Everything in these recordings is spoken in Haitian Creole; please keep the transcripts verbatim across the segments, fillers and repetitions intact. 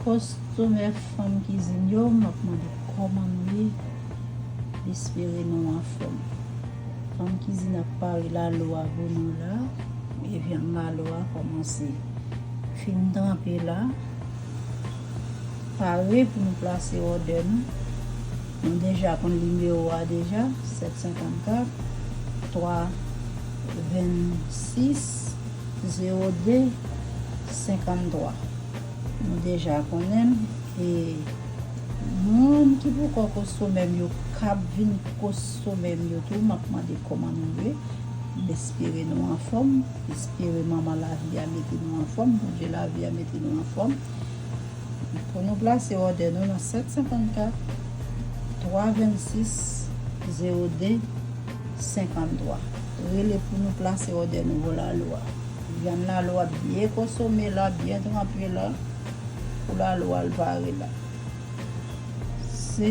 Konsomè fanm kizin yo, m ap mande kòman nou ye. M espere nou anfòm. Fanm kizin ap pare lalo a pou nou la. E vyann lalo a kòmanse fin tranpe la. Pare pou nou plase òdè nou. Nou deja konn nimewo a deja, sèt senkannkat, twa vennsis, zewo de, senkanntwa. Nou deja konnen l. E moun ki poko konsome m yo, k ap vin konsome m yo tou, m ap mande kòman nou ye. M espere nou anfòm. M espere Manman Lavi a mete nou anfòm. Bondye Lavi a mete nou anfòm. Pou nou plase òdè nou nan sèt senkannkat, twa vennsis, zewo de, senkanntwa. Rele pou nou plase òdè nouvo lalo a. Vyann lalo a byen konsome la, byen tranpe la. Pou lalo a l pare la. Se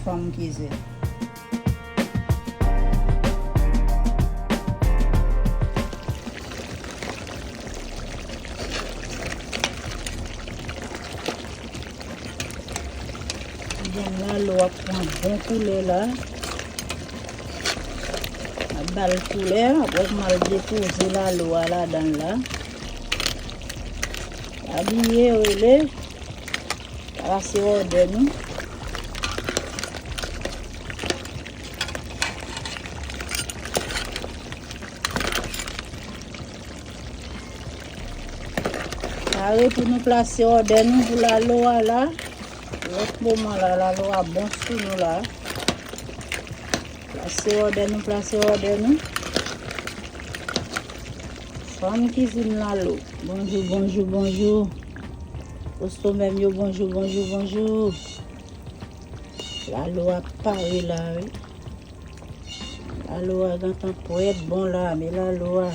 fanm kizin. Vyann lalo a pran bon koulè la. Ap ba l koulè, apre m al depoze lalo a ladan l la. Pa bliye rele, plase òdè nou. Pare pou nou plase òdè nou pou lalo a la. Lòt moman la, lalo a bon sou nou la. Plase òdè nou, plase òdè nou. Fanm kizin lalo. Bonjou, bonjou, bonjou. Konsomè m yo, bonjou, bonjou, bonjou. Lalo a pare la, wi. Lalo a gentan prèt bon la, men lalo a.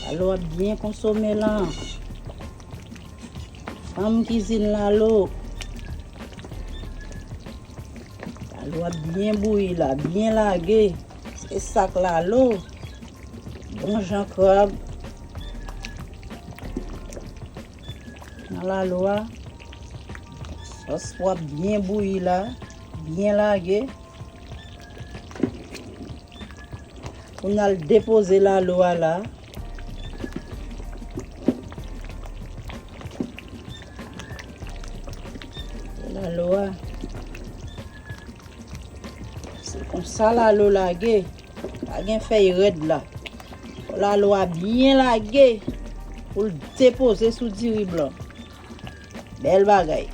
Lalo a byen konsome la. Fanm kizin lalo. Lalo a byen bouyi la, byen lage. Se sak lalo. Bon jan krab. Nan lalo a. Sòs pwa byen bouyi la, byen lage. Pou n al depoze lalo a la. Lalo a. Se konsa lalo lage. Pa gen fèy rèd la. Lalo a byen lage pou l depoze sou diri blan. Bèl bagay.